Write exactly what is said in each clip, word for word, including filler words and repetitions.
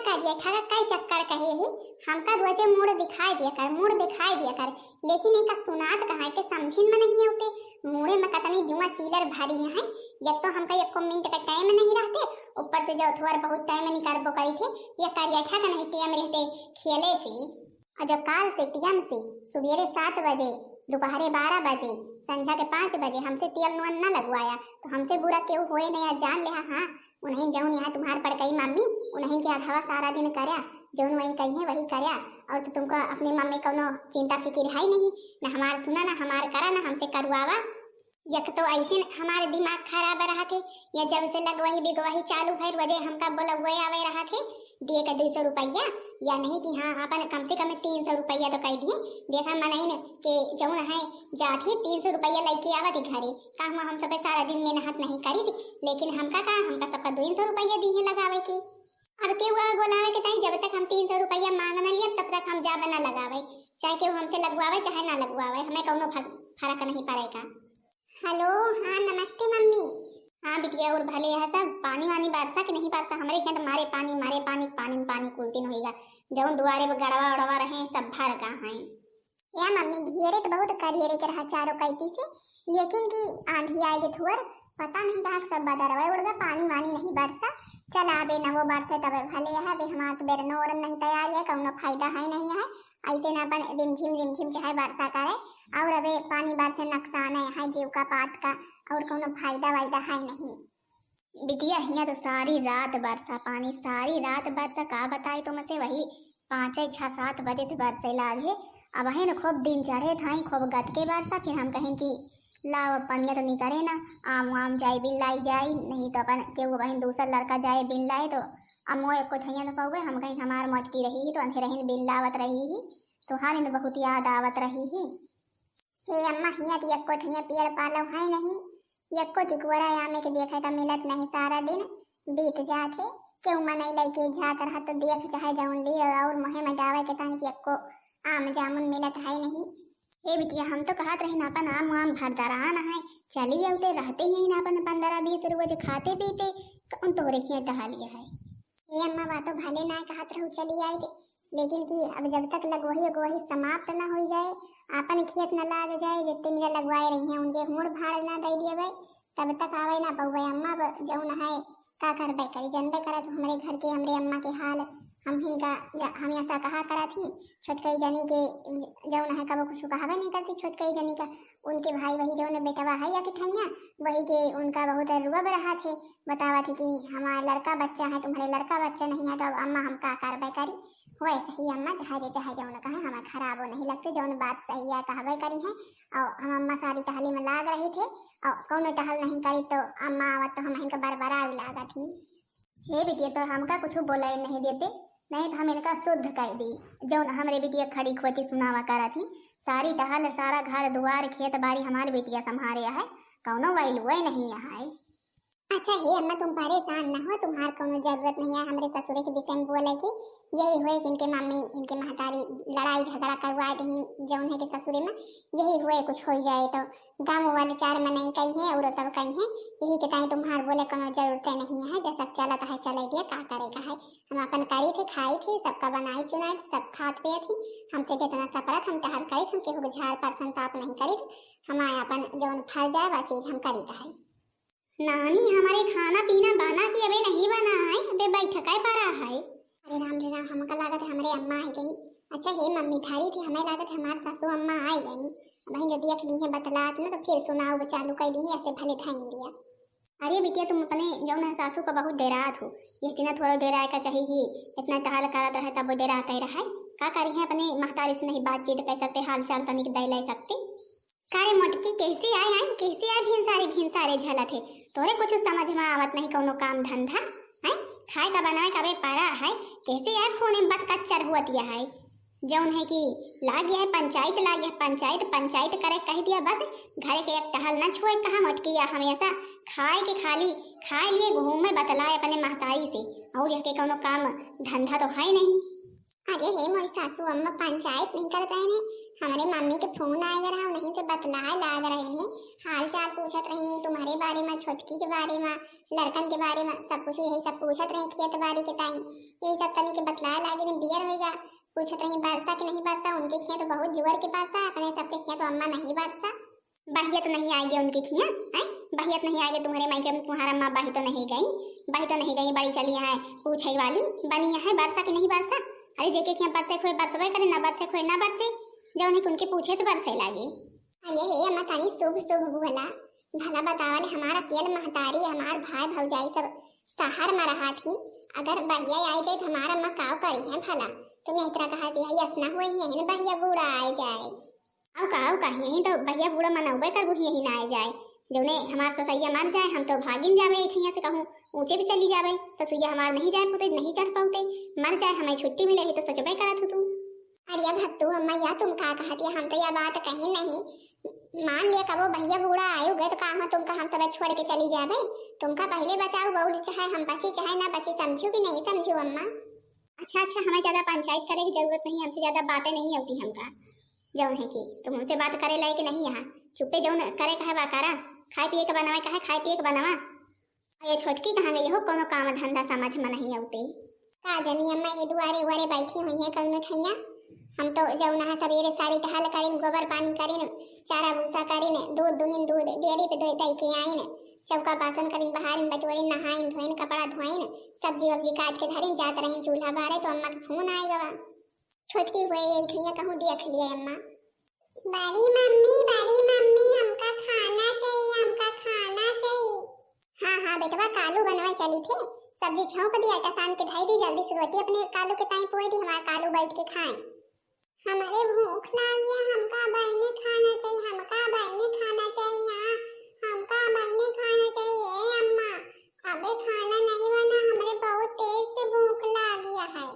करिया ठगा कई चक्कर कहे ही, हमका रोजे मूड़ दिखाई दिया कर, मूड़ दिखाई दिया कर, लेकिन एका सुनात कहाँ के समझिन में नहीं होते। मूड़े में कतनी जुआ चीलर भरी हैं, जब तो हमका एको मिनट का टाइम नहीं रहते, ऊपर से जो थोड़ा बहुत टाइम निकालबो करी थे, ये करिया ठगा नहीं टाइम रहते खेले से। और जो काल से टियम से सुबेरे सात बजे, दोपहरे बारह बजे, संझा के पाँच बजे हमसे तेल नून न लगवाया, तो हमसे बुरा केहू होए नहीं, या जान लेहा। हाँ, उन्हें जौन यहाँ तुम्हार बड़कई मम्मी, उन्हें के अधवा सारा दिन करया, जौन वही कही है वही करया, और तो तुमको अपनी मम्मी कौनो चिंता फिकिर है ही नहीं, न हमार सुना, न हमार करा, न हमसे करवावा। यक तो ऐसे हमार दिमाग खराब रहत है, या जब से लगवाही बिगवाही चालू भइल, रोजे हमका बोलवै आवे रहत है, दिए के दुई सौ रुपया, या नहीं कि हाँ, अपन कम से कम तीन सौ रुपया तो कह दिए। देखा मनइन के जौन है, जात ही तीन सौ रुपया लइके आवत ही घरे, का हुआ हम सब सारा दिन मेहनत नहीं करी थी, लेकिन हमका का, हमका सबका दुई सौ रुपया दिए लगावे के। अब केहू आ बोलावे के ताई, जब तक हम तीन सौ रुपया मांग न लिया, तब तक हम जाब न लगावे, चाहे केहू हमसे लगवावे चाहे ना लगवावे, हमें कौनो फर-, फर्क नहीं पड़ेगा। हेलो, हाँ नमस्ते मम्मी। हाँ बिटिया, और भले है सब? पानी वानी बरसा कि नहीं बरसा? हमरे खेत मारे पानी, मारे पानी, पानी में पानी कुल दिन होइगा। जौन दुआरे पर गड़वा उड़वा रहे सब भर गा हैं। या मम्मी, घेरे तो बहुत करियरे के रहा चारों कैती से, लेकिन कि आंधी आए के थुअर, पता नहीं कहाँ के सब बदरवा उड़ गा, पानी वानी नहीं बरसा। चला अबे न वो बरसे तबे भले है, अबे हमार तो बेरनो ओरन नहीं तैयार है, कौनो फायदा है नहीं है। ऐसे न अपन रिमझिम रिमझिम चाहे बरसा करे, और अबे पानी बरसे नुकसान है, है जीव का पात का, और कौनो फायदा वायदा है नहीं। बिटिया, हियाँ तो सारी रात बरसा पानी, सारी रात बरसा, का बताई तुमसे, वही पाँचे छः सात बजे से बरसे लागे। अब है न खूब दिन चढ़े थाई, खूब गत के बरसा, फिर हम कहें कि लाओ अब पनिया तो निकरे ना, आम वाम जाए बिन लाई जाए, नहीं तो अपन केहू बहिन दूसर लड़का जाए बिन लाए तो अम्मो एको ठैया न पउवे, हम कहीं हमार मोटकी रही ही तो अंधेरहिन बिन लावत रही ही, तो हाल इन बहुत याद आवत रही ही। हे अम्मा, हियाँ तो एको ठैया पेड़ पालो है नहीं, एको टिकोरा आमे के देखे का मिलत नहीं, सारा दिन बीत जात है। केहू मनई लइके जात रहा तो देख चाहे जौन ले और मुँहे में डावे के ताई तो एको आम जामुन मिलत है नहीं। हे बिटिया, हम तो कहत रही ना अपन आम वाम भरदरान है, चली आउते रहते ही ना अपन पंद्रह बीस रोज खाते पीते, कौन तोहरे हियाँ टहलिया है। ए अम्मा, बा तो भले ना कहत रहू चली आई थे, लेकिन कि अब जब तक लगवही अगवही समाप्त ना होई जाए, आपन खेत न लाग जाए, जितने मेरा लगवाए रही हैं उनके हुड़ भाड़ ना दे दिए भाई, तब तक आवे ना पउबे अम्मा। अब जौन है का करबे करी, जनबे करत हमरे घर के, हमरे अम्मा के हाल। हम हिनका ज-, हम ऐसा कहा करत ही, छोटकई जनी के जौन है कबो कुछ कहबे नहीं करती छोटकई जनी का। उनके भाई वही जौन बेटवा है या कि ठैया, वही के उनका बहुत रुआ रहा थे, बतावा थे कि हमारा लड़का बच्चा है, तुम्हारे लड़का बच्चा नहीं है, तो अब अम्मा हम का करबे करी। वैसे ही अम्मा चाहे जे चाहे जौन कहे, हमें खराबो नहीं लगते, जौन बात सही है कहबे करी है। और हम अम्मा सारी टहली में लाग रही थे, और कौनो टहल नहीं करी तो अम्मा आवत तो हम इनका बरबरा भी लागत ही। हे बिटिया, तो हमका कुछ बोले नहीं देते, नहीं तो हम इनका शुद्ध कर दी। जौन हमरे बिटिया खड़ी खोटी सुनावा करत ही, सारी टहल, सारा घर दुआर, खेत बाड़ी हमारे बिटिया संभारे है, कौनो वैल्यूए नहीं है। अच्छा हे अम्मा, तुम परेशान न हो, तुम्हार कौनो जरूरत नहीं है हमरे ससुरे के विषय में बोले की। यही हुए कि इनके मम्मी, इनके महतारी लड़ाई झगड़ा करवा दी जौन है कि ससुरे में, यही हुए कुछ हो जाए तो गाँव वाले चार मनई कही हैं और सब कही हैं, यही के ताई तुम्हार बोले कोनो जरूरत नहीं है, जैसा चलत है चले दिया, का करे का है। हम अपन करी थे, खाई थे, सबका बनाई चुनाई थे, सब खात पिए थे, हमसे जितना सपरत हम टहल करी थे, हम केहू के झाड़ पर संताप नहीं करी थे, हमारे अपन जौन फल जाए वह चीज हम करी है। नानी, हमारे खाना पीना बना कि अबे नहीं बना है, अबे बैठका परा है। अरे राम रे राम, हमका लागत है हमरे अम्मा आ गई। अच्छा हे मम्मी, ठारी थी, हमें लागत है हमार सासू अम्मा आ गई। भाई जब देख ली है बतलात ना तो फिर सुनाओ चालू कर दी है, ऐसे भले धाइन दिया। अरे बिटिया, तुम अपने जौन है सासू का बहुत डेरात हो, ये इतना थोड़ा डेराए का चाहिए, इतना टहल करत रहे तब वो डेराते रहे। का करी है, अपने महतारी से नहीं बातचीत कर सकते, हाल चाल तनिक दे ले सकते। का रे मोटकी, कैसे आए, आए, कैसे आए भिनसारे, भिनसारे झलत है? तोरे कुछ समझ में आवत नहीं कौनो काम धंधा, हैं? खाए का बनाए का बे पारा है, कैसे आए खूने में बतकच्चर हुअत यह है? जौन है कि लाग यह है पंचायत, लाग यह है पंचायत, पंचायत करे कह दिया बस, घरे के एक टहल न छुए कहा मोटकी या हमेशा खाए के खाली, खाए लिए घूमे बतलाए अपने महतारी से, और यह के कौनो काम धंधा तो है नहीं। अरे हे मोरी सासू अम्मा, पंचायत नहीं करत रहे ने, हमरे मम्मी के फोन आए रहा, उन्हीं से बतलाए लाग रहे ने। हाल चाल पूछत रही तुम्हरे बारे मा, छोटकी के बारे मा, लड़कन के बारे मा, सब कुछ यही सब पूछत रही खेत बारी के ताई। यही सब तनी के बतलाए लागिन, बियर होइगा। पूछत रही बरसा कि नहीं बरसा, उनके खेत बहुत जुअर के बरसा, अपने सबके खेत अम्मा नहीं बरसा। बहिया तो नहीं आइगे उनके खिया, हैं? बहिया तो नहीं आइगे तुम्हरे माई के, तुम्हारा अम्मा बही तो नहीं गई, बही तो नहीं गई, बड़ी चली है पूछे वाली, बनी है बरसा कि नहीं बरसा। अरे जेके खिया बरसे खोए बरसबे करे, ना बरसे खोए ना बरसे, जौन है कि उनके पूछे से बरसे लागे। अरे हे अम्मा, तनी शुभ शुभ बोला, भला बतावल, हमार अकेल महतारी, हमार भाई भौजाई सब शहर मा रहा थी, अगर बहिया आई जाए तो हमार अम्मा काव करी है भला? तुम यही तरह कहा थी, यस ना हुए, यही ना बहिया बूढ़ा आए जाए। अउ का, अउ का, यही तो बहिया बूढ़ा मनौबे करबू, यही ना आए जाए। जौने हमार ससैया मर जाए, हम तो भागिन जाबे, एक हियाँ से कहूँ ऊँचे भी चली जाबे, ससुइया हमार नहीं जाए पौते, नहीं चढ़ पौते, मर जाए, हमें छुट्टी मिले ही तो सोचबे करत हो तू। अरे भक्तू अम्मा, या तुम का कहत या? हम तो या बात कही नहीं। मान लिया कबो भैया बूढ़ा आयु गए तो का हम तुमका हम सब छोड़ के चली जाबे? तुमका पहले बचाऊ बहुत चाहे हम बची चाहे ना बची, समझू कि नहीं समझू अम्मा? अच्छा, अच्छा, हमें ज्यादा पंचायत करे की जरूरत नहीं, हमसे ज्यादा बातें नहीं होती हमका। जौन है कि तुम हमसे बात करे लायक नहीं यहाँ, चुप्पे जौन करे कहे वा करा, खाए पिए के बनावे कहे खाए पिए के बनावा। और ये छोटकी कहाँ गई हो, कोनो काम धंधा समझ में नहीं आउते। का जनी अम्मा ये दुआरे उआरे बैठी हुई है कौनो ठैया। हम तो जौन है सबेरे सारी टहल करिन, गोबर पानी करिन, चारा भूसा करिन, दूध दुहिन, दूध डेयरी पे दे दे के आइन, चौका बासन करिन, बहारिन बटोरिन, नहाइन धोइन, कपड़ा धोइन, सब्जी वब्जी काट के धरिन, जात रहिन चूल्हा बारे तो अम्मा के फोन आए गवा। छोटकी हुए यही ठैया कहूँ देख लिए अम्मा। बड़ी मम्मी, बड़ी मम्मी, हमका खाना चाहिए, हमका खाना चाहिए। हाँ, हाँ बेटवा, कालू बनवाए चली थे, सब्जी छौंक दी, आटा सान के धई दी, जल्दी से रोटी अपने कालू के ताई पोए दी, हमार कालू बैठ के खाए। हमरे भूख लागी है, हमका बहनी खाना चाहिए, हमका बहनी खाना चाहिए, हाँ, हमका बहनी खाना चाहिए, ए अम्मा, अबे खाना नहीं बना, हमरे बहुत तेज से भूख लागी है।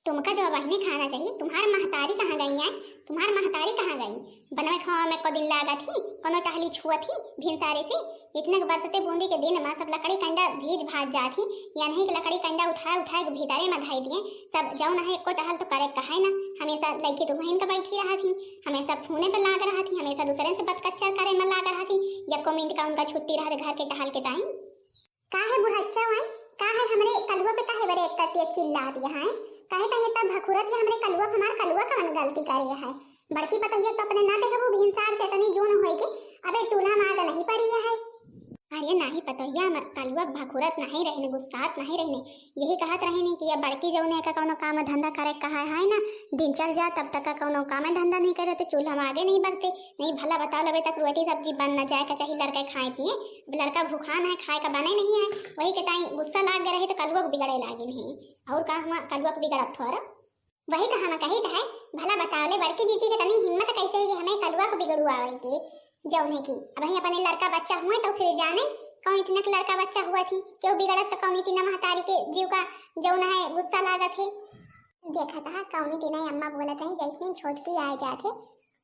तुमका जो बहनी खाना चाहिए, तुम्हार महतारी कहाँ गई है? तुम्हार महतारी कहाँ गई? बनवे खावा में को दिन लागत ही, कोनो टहली छुअत ही, भिनसारे से इतने के बरसते बूंदी के दिन में सब लकड़ी कंडा भीज भाज जात ही, या नहीं कि लकड़ी कंडा उठाए उठाए के भीतरे में धाई दिए। सब जौन है, एको टहल तो करे कहे ना, हमेशा लइके तो वहीं का बैठी रहत ही, हमेशा फोने पे लाग रहत ही, हमेशा दूसरे से बतकच्चा करे में लाग रहत ही। या को मिनट का उनका छुट्टी रहत घर के टहल के ताई। का है बुढ़च्चा वाई, का है हमरे कलुआ पे काहे बरे इतना तेज चिल्लात यहाँ है? काहे ताई इतना भखुरत या हमरे कलुआ पे, हमार कलुआ कवन गलती करे है? बड़की पतोहिया तो अपने ना देखबू, भिनसार से इतनी जून होई के अबे चूल्हा में आग नहीं परी है। अरे नाही पतोहिया, हमर कलुआ भखुरत नहीं रहिन, गुस्सात नहीं रहिन, यही कहत रहिन कि अब बड़की जौने का कौनो काम धंधा करे कहा है ना, दिन चढ़ जा तब तक का कौनो काम धंधा नहीं करे तो चूल्हा में आगे नहीं बढ़ते, नहीं भला बता लेबे तक रोटी सब्जी बन न जाए का चाहिए लड़का खाए पिए। अब लड़का भूखान है, खाए का बने नहीं है, वही के ताई गुस्सा लाग गए रहे तो कलुआ को बिगड़े लागिन है। और का हुआ, कलुआ को बिगड़त थोड़ा। वही तो हम कही तो है, भला बताओ ले बड़की जीजी के तनी हिम्मत कैसे है कि हमें कलुआ को बिगड़ू आवे के, जौन है कि अब ही अपने लड़का बच्चा हुए तो फिर जाने कौन इतना के लड़का बच्चा हुआ थी, क्यों बिगड़त तो कौन इतना महतारी के जीव का जौन है गुस्सा लागत है। देखा था कौन इतना अम्मा बोलत है, जैसे छोटकी आ जात है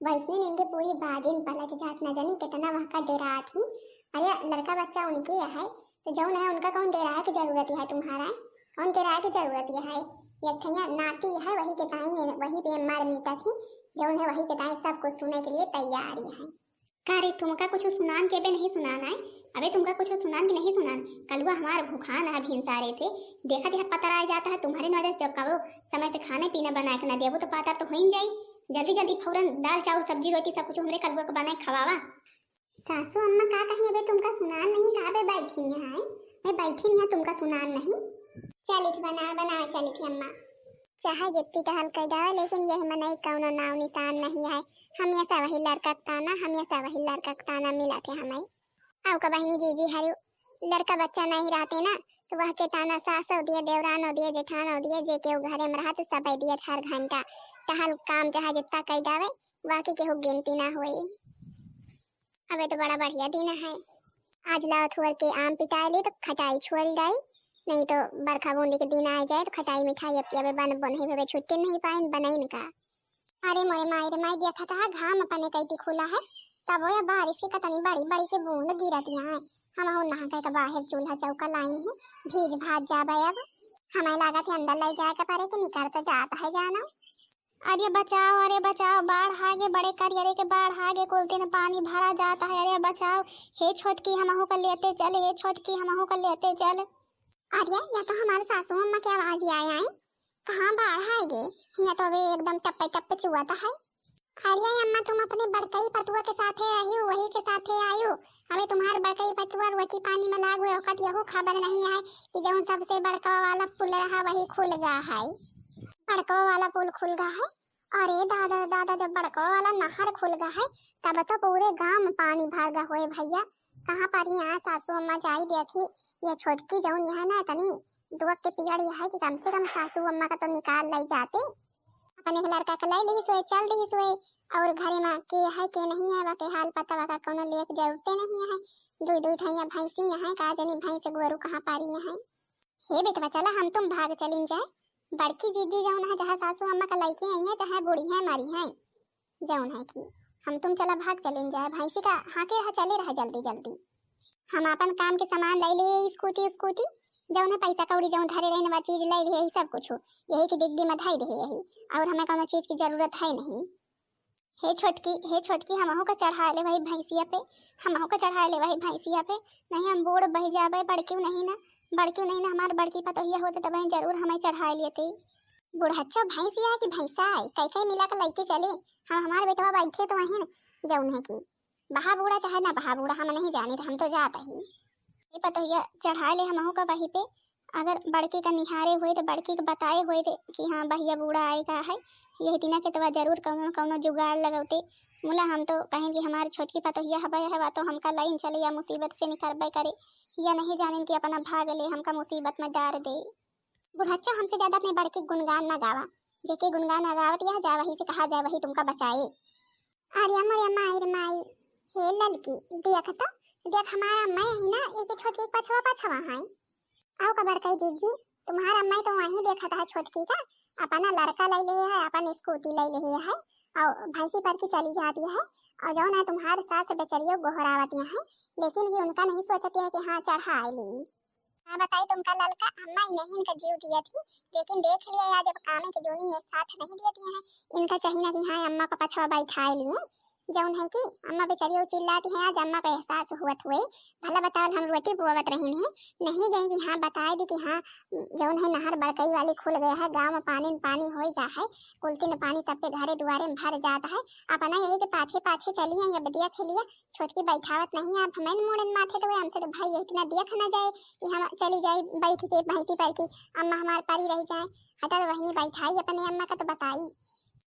वैसे इनके पूरी बाजिन पलट जात, न जानी कितना वहाँ का डेरात ही। अरे लड़का बच्चा उनके है तो जौन है उनका कौन डेराए की जरूरत है तुम्हारा, कौन डेराए की जरूरत है? ये ठैया नाती है वही के ताई है, वही पे मर मिटा थी, जौन है वही के ताई सब कुछ सुने के लिए तैयार ही है। का रे तुमका कुछ सुनान के बे नहीं सुनान आए? अबे तुमका कुछ सुनान के नहीं सुनान? कलुआ हमार भूखान है भिनसारे से, देखा देखा पतर आ जाता है तुम्हारे नजर, जब कबो समय से खाने पीने बना के ना देबो तो पातर तो हो ही जाई। जल्दी जल्दी फौरन दाल चाउर सब्जी रोटी सब कुछ हमरे कलुआ को बनाए खवावा। सासू अम्मा का कही, अबे तुमका सुनान नहीं का बे बैठी यहाँ है, मैं बैठी यहाँ तुमका सुनान नहीं। चलित बना बना चलित अम्मा। चाहे जितनी टहल कर जावे लेकिन यह मनई कौनो नाव निशान नहीं है। हमेशा वही लड़का के ताना, हमेशा वही लड़का के ताना मिला थे हमें। आओ का बहनी जीजी हरु लड़का बच्चा नहीं रहते ना तो वह के ताना सासो दिए, देवरानो दिए, जेठानो दिए, जे केहू घरे में रहत सब दिए हर घंटा टहल काम चाहे जितना कर जावे, बाकी केहू गिनती ना होई। अबे तो बड़ा बढ़िया दिन है, आज लाओ थोर के आम पिटाए ले तो खटाई छोड़ जाई, नहीं तो बरखा बूंदी के दिन आ जाए तो खटाई मिठाई अब अबे बन बन ही अबे छुट्टी नहीं पाइन बनाइन का। अरे मोरे माई रे माई, देखा था घाम अपने कैती खुला है, तब या बारिश के कतनी बड़ी बड़ी के बूंद गिरत यहाँ है। हम हो नहा के तो बाहर चूल्हा चौका लाइन है, भीज भाज जाबे अब। हमें लागत है अंदर ले जाए के परे कि निकर तो जात है जानो। अरे बचाओ, अरे बचाओ, बाढ़ आगे, बड़े करियरे के बाढ़ आगे, कुल दिन पानी भरा जाता है। अरे बचाओ, हे छोटकी हमहू का लेते चल, हे छोटकी हमहू का लेते चल। अरे, या तो हमारे सासू अम्मा के आवाज ही आए आई। कहाँ बाढ़ आएगे? हिया तो अबे एकदम टप्पे टप्पे चुआता है। अरे अम्मा, तुम अपने बड़कई पतुआ के साथे आयु, वही के साथे आयु। अबे तुम्हार बड़कई पतुआ रोटी पानी में लाग हुए, ओकत यहू खबर नहीं है कि जौन सबसे बड़का वाला पुल रहा, वही खुल गा है। बड़का वाला पुल खुल गा है। अरे दादा, दादा, जब बड़का वाला नहर खुल गा है, तब तो पूरे गांव में पानी भर गा होए भैया। कहाँ पर यहाँ सासू अम्मा जाई देखी, ये छोटकी जौन यहाँ ना तनी दुख के पियड़ यह है कि कम से कम सासू अम्मा का तो निकाल ले जाते। अपने के लड़का के ले ली सोए, चल दी सोए, और घरे में के है के नहीं है, वके हाल पता, वका कोनो लेक जरूरते नहीं है। दुई दुई ठैया भैंसी यहाँ, का जनी भैंस गोरू कहाँ पारी यहाँ। हे बेटवा, चला हम तुम भाग चलिन जाए। बड़की जीजी जौन है, जहाँ सासू अम्मा का लइके आई है, चाहे बूढ़ी है, मरी है, जौन है कि हम तुम चला भाग चलिन जाए। भैंसी का हाँके रहा, चले रहा जल्दी जल्दी। हम अपन काम के सामान ले लिए, स्कूटी, स्कूटी, जौन है पैसा कौड़ी जौन धरे रहने वाली चीज ले लिए, यही सब कुछ यही की डिग्गी में धई दे यही, और हमें कोनो चीज की जरूरत है नहीं। हे छोटकी, हे छोटकी, हमहू का चढ़ा ले वही भैंसिया पे, हमहू का चढ़ा ले वही भैंसिया पे। नहीं हम बूढ़ बह जाबे, बड़कियों नहीं ना, बड़कियों नहीं ना, हमार बड़की पतोहिया होते तब जरूर हमें चढ़ा लेते। बुढ़च्चो, भैंसिया है कि भैंसा है, कई कई मिला के लइके चले। हम हमार बेटवा बैठे तो अहिन, जौन है कि बहा बूढ़ा चाहे ना बहा बूढ़ा, हम नहीं जाने, हम तो जात ही। ए पतोहिया, चढ़ा ले हमहू का वही पे। अगर बड़की का निहारे हुए तो बड़की के बताए हुए थे कि हाँ, बहिया बूढ़ा आएगा है, यही दिना के तवा जरूर कौनो न कौनो जुगाड़ लगौते। मुला हम तो कहें कि हमार छोटकी पतोहिया हवा है, वा तो हमका लाइन चले या मुसीबत से निकरबे करे, या नहीं जानेन कि अपना भाग ले हमका मुसीबत में डार दे। बुढ़च्चा, हमसे ज्यादा अपने बड़की गुणगान ना गावा, जेके गुणगान ना गावत यह जा, वही से कहा जाए, वही तुमका बचाए। अरे अम्मा रे माई रे माई, हे ललकी, देख तो, देख हमारा मैं ही ना, एक छोटकी पछवा पछवा है। आओ का बड़कई जीजी, तुम्हारा मैं तो वहीं देखा था छोटकी का, अपना लड़का ले लिए है, अपन स्कूटी ले लिए है, और भैंसी पर की चली जाती है, और जौन है तुम्हारे सास बेचारियों गोहरावतियाँ हैं, लेकिन ये उनका नहीं सोचती है कि हाँ चढ़ा ली। हाँ बताई तुमका ललका, अम्मा ही नहीं इनका जीव दिया थी, लेकिन देख लिया आज अब कामे के जोनी ये साथ नहीं दिया थी हैं। इनका चाहिए ना कि हाँ अम्मा का पछवा बैठाए लिए, जौन है कि अम्मा बेचारी वो चिल्लाती है, आज अम्मा का एहसास हुआ हुए। भला बताओ हम रोटी बोवत रही नहीं, नहीं गई कि हाँ बताए दी कि हाँ जौन है नहर बड़कई वाली खुल गया है, गाँव में पानी में पानी हो गया है, कुलती में पानी सबके घरे दुआरे में भर जाता है। अपना यही के पाछे पाछे चली आई, अब देख लिया छोटकी बैठावत नहीं है, अब हमें मुड़न माथे तो हमसे तो भाई इतना देख ना जाए कि हम चली जाए बैठ के भैंसी पर की अम्मा हमार परी रह जाए। हटा तो बहिनी बैठाई अपने अम्मा का तो बताई।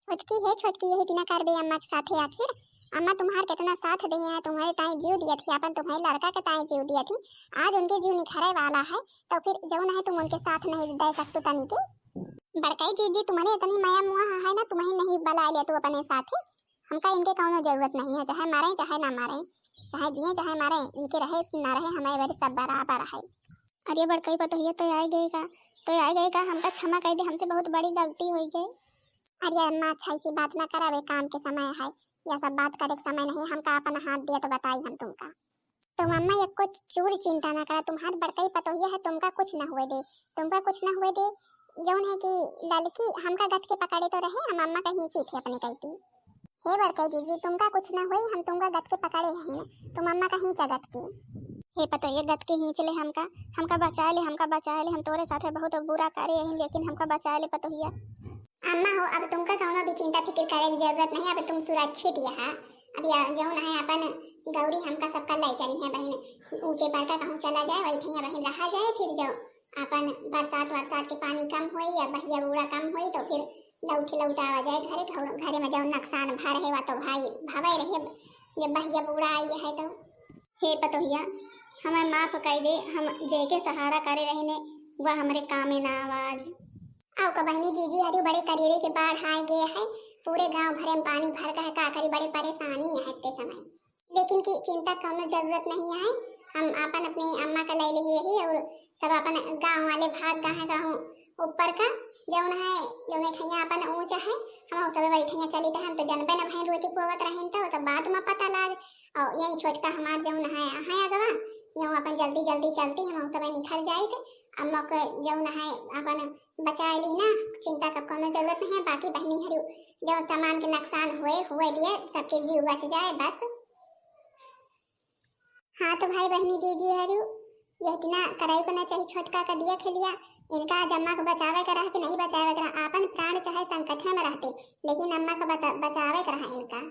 छोटकी है छोटकी, यही दिना करबे अम्मा के साथे आखिर। अम्मा तुम्हार कितना साथ दे हैं, तुम्हारे ताई जीव दिया थी, अपन तुम्हारे लड़का के ताई जीव दिया थी, आज उनके जीव निखरे वाला है, तो फिर जौन है तुम उनके साथ नहीं दे सकते तनी के। बड़कई जीजी, तुम्हारे इतनी माया मुआ है ना, तुम्हें नहीं बुला लिया तू अपने साथे। हमका इनके कौनो जरूरत नहीं है, चाहे मारे चाहे ना मारे, चाहे जिए चाहे मारे, इनके रहे ना रहे हमारे बारे सब बराबर है। अरे बड़कई पतोहिया, तो आए गए का, तो आए गए का, हमका क्षमा कर दे, हमसे बहुत बड़ी गलती हो गई। अरे अम्मा, अच्छा ऐसी बात ना करा, वे काम के समय है, यह सब बात करे के समय नहीं, हमका अपना हाथ दिया तो बताई हम तुमका। तुम अम्मा ये कुछ चूर चिंता ना करा, तुम्हार बड़कई पतोहिया है, तुमका कुछ ना हुए दे, तुमका कुछ ना हुए दे। जौन है कि ललकी हमका गत के पकड़े तो रहे, हम अम्मा कहीं चीत है अपने कहती। हे बड़कई जीजी, तुमका कुछ ना हुई, हम तुमका गत के पकड़े हैं, तुम अम्मा कहीं क्या गत के। हे पतोहिया, गत के हींच ले हमका, हमका बचा ले, हमका बचा ले, हम तोरे साथे बहुत बुरा करे हैं, लेकिन हमका बचा ले पतोहिया। अम्मा हो, अब तुमका कौनो भी चिंता फिक्र करे की जरूरत नहीं, अब तुम सुरक्षित यहाँ। अब या जौन है अपन गौरी हमका सबका ले चली है बहिन, ऊंचे पर का कहूँ चला जाए, वही ठैया बहिन रहा जाए, फिर जो अपन बरसात वरसात के पानी कम होई या बहिया बूढ़ा कम होई तो फिर लौट लौट आवा जाए घरे, घर, घरे में जौन नुकसान भा रहे वा तो भाई भावे रहे, जब बहिया बूढ़ा आई है तो। हे पतोहिया, हमें माफ कर दे, हम जेके सहारा करे रहने, वह हमरे कामे ना आवाज। आओ का बहिनी जीजी, हरी बड़े करियरे के बाढ़ आए गए है, पूरे गांव भरे में पानी भर गए है, का करी, बड़े परेशानी है इतने समय। लेकिन की चिंता कौनो जरूरत नहीं है, हम अपन अपनी अम्मा का ले लिए ही और सब अपन गांव वाले भाग गए हैं कहूँ ऊपर का, जौन है जौन ठैया अपन ऊंचा है, हम सब वही ठैया चली तो हम तो जनबे न भैन रोटी बोवत रहें तो, तो बाद में पता लाग। और यही छोटका हमार जौन है, है अगवा, यूँ अपन जल्दी जल्दी चलती, हम सब निखर जाइत। अम्मा के जौन है अपन बचाए ली ना, चिंता का कोनो जरूरत नहीं है। बाकी बहिनी हरु, जौन सामान के नुकसान होए, होए दिए, सबके जीव बच जाए बस। हाँ तो भाई बहिनी जीजी हरु, ये इतना करई को ना चाहिए, छोटका का दिया खेलिया। इनका आज अम्मा को बचावे का रहा कि नहीं बचावे का रहा, आपन प्राण चाहे संकट में रहते, लेकिन अम्मा को बचा-, बचावे का रहा इनका।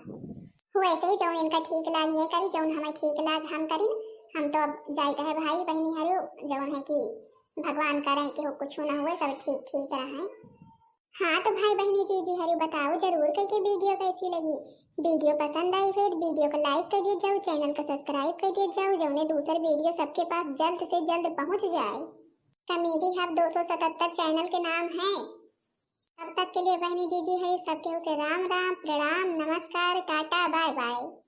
वैसे ही जौन इनका ठीक लाग ये करी, जौन हमें ठीक लाग हम करी। हम तो अब जाइत है भाई बहिनी हरु, जौन है कि भगवान करें कि हो कुछ ना हुए, सब ठीक ठीक रहे। हाँ तो भाई बहिनी जीजी हरु, बताओ जरूर कई के वीडियो कैसी लगी। वीडियो पसंद आई फिर वीडियो को लाइक कर दिए जाओ, चैनल को सब्सक्राइब कर दिए जाओ, जौने दूसर वीडियो सबके पास जल्द से जल्द पहुँच जाए। कॉमेडी हब दो सौ सतहत्तर चैनल के नाम है। तब तक के लिए बहिनी जीजी हरु, सबके उसे राम राम, प्रणाम, नमस्कार, टाटा, बाय बाय।